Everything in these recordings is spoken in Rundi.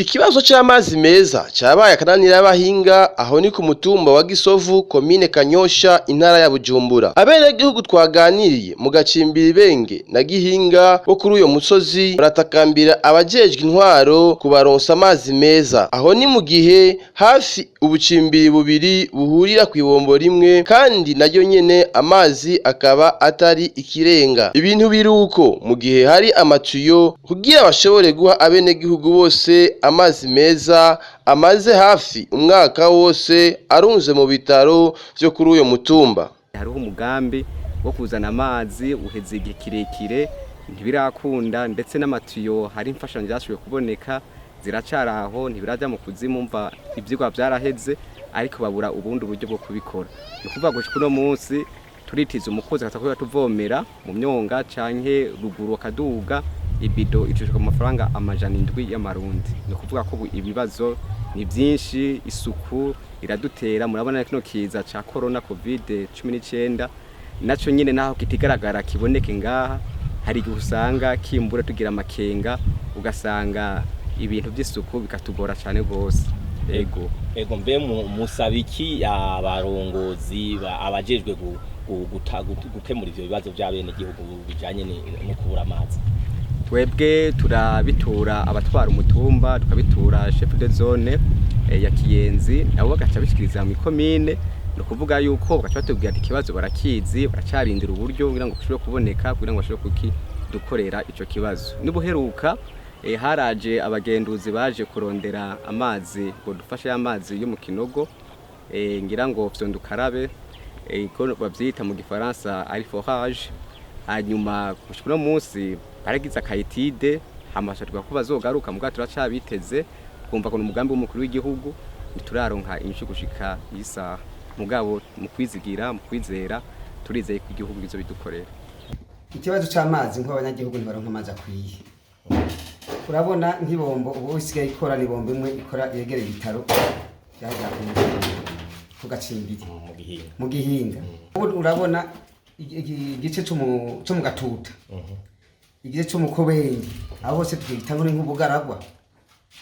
Ikibazo c'amazi meza cabaye akananira abahinga. Aho ni ku mutumba wa Gisovu, komine Kanyosha, intara ya Bujumbura. Abenegihugu twaganiriye mu gacimbiri Ibenge na Gihinga bo kuri uyo musozi baratakambira abajejwe intwaro kubaronsa amazi meza. Aho ni mu gihe hafi ubucimbiri bubiri buhurira kw'ibombo rimwe, kandi naryo nyene amazi akaba atari ikirenga. Ibintu biruko mu gihe hari amatiyo kugira bashobore guha abenegihugu bose amazi meza, amaze hafi umwaka wose arunze mu bitaro vyo kuri uyo mutumba. Hariho umugambi wo kuzana amazi, uheze igihe kirekire ntibirakunda, ndetse n'amatiyo hari imfashanyo zashoboye kuboneka ziracari aho, ntibiraja mu kuzimu. Mva ivyigwa vyaraheze, ariko babura ubundi buryo bwo kubikora. Ni ukuvuga gushika uno munsi turitiza umukozi akaza kuba tuvomera mu myonga canke ruguru akaduga, ibido icishwa mu mafaranga 700 y'amarundi. Ni ukuvuga ko ubu ibibazo ni vyinshi, isuku iradutera. Murabona kino kiza ca corona, COVID-19, naco nyene naho kitigaragara kiboneke ngaha, hari igihe usanga kimbura tugira amakenga, ugasanga ibintu vy'isuku bikatugora cane gose. Ego. Ego, mbe musaba iki abarongozi, abajejwe gukemura ivyo bibazo vy'abenegihugu bijanye no kubura amazi? Twebwe turabitura abatwara umutumba, tukabitura chef de zone ya Kiyenzi, nabo bagaca bishikiriza mu ikomine. Ni ukuvuga yuko bagaca batubwira ati ikibazo barakizi, baracarindira uburyo kugira ngo bushobore kuboneka, kugira ngo bashobore kukidukorera ico kibazo. Nibuheruka haraje abagenduzi baje kurondera amazi ngo dufashe amazi yo mu kinogo, ngira ngo vyondukarabe, ko bavyita mu gifaransa ari forage. Hanyuma gushika uno munsi baragize aka étude, hama tuvuga ko bazogaruka, mugabo turacabiteze. Twumva ko umugambi w'umukuru w'igihugu, ntituraronka inyishu gushika iyi saha, mugabo mu kwizigira, mu kwizera, turizeye ko igihugu bizobidukorera. Ikibazo c'amazi, nk'abanyagihugu ntibaronka amazi akwiye. Urabona nk'ibombo ubu isigaye ikora ni ibombo imwe ikora yegereye ibitaro byajya ku gacimbiri mu Gihinga. Mu Gihinga. Ubu urabona igice co mu Gatuta, igice co mu Kobenge, aho hose twita ngo ni nk'ubugaragwa.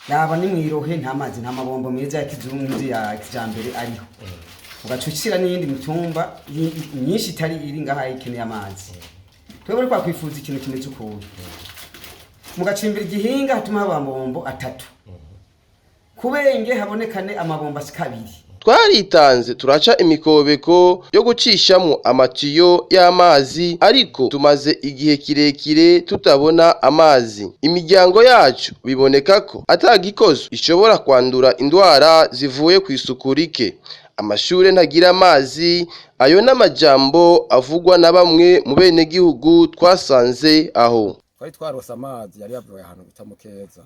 Yaba ni mw'irohe, nta mazi, nta mabombo meza ya kizungu ya kijambere ariho. Ugaca ushira n'iyindi mitumba myinshi itari iri ngaha ikeneye amazi. Twebwe twakwifuza ikintu kimeze ukuntu mu gacimbiri Gihinga hatuma haba amabombo atatu, kubenge habonekane amabombo ashika abiri. Twaritanze turaca imikobeko yo gucishamwo amatiyo y'amazi, ariko tumaze igihe kirekire tutabona amazi. Imiryango yacu biboneka ko atagikozwe ishobora kwandura indwara zivuye kw'isuku rike. Amashure ntagira amazi. Ayo n'amajambo avugwa na bamwe mu benegihugu twasanze aho. Twari twarose amazi yari yavuye ahantu bita mu Keza.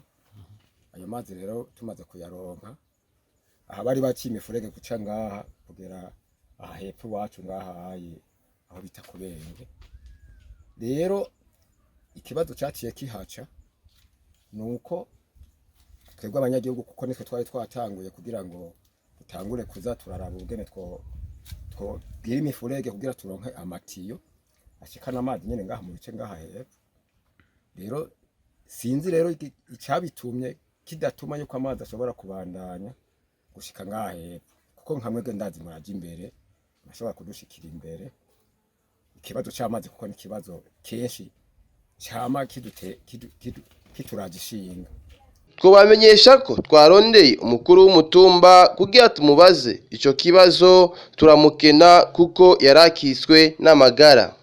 Ayo mazi rero tumaze kuyaronka, aha bari baciye imifurege guca ngaha kugera aha hepfo iwacu ngaha haye aho bita Kubenge. Rero ikibazo caciye kihaca nuko twebwe abanyagihugu, kuko nitwe twari twatanguye kugira ngo dutangure kuza turaraba ubugene twobwira imifurege kugira turonke amatiyo ashikana amazi nyene ngaha mu bice ngaha hepfo. Rero sinzi rero icabitumye kidatuma yuko amazi ashobora kubandanya gushika ngaha hepfo, kuko nka mwebwe ndazi muraja imbere, murashobora kudushikira imbere ikibazo c'amazi, kuko ni ikibazo kenshi cama kituraje ishinga. Twobamenyesha ko twarondeye umukuru w'umutumba kugira tumubaze ico kibazo, turamukena kuko yarakiswe n'amagara.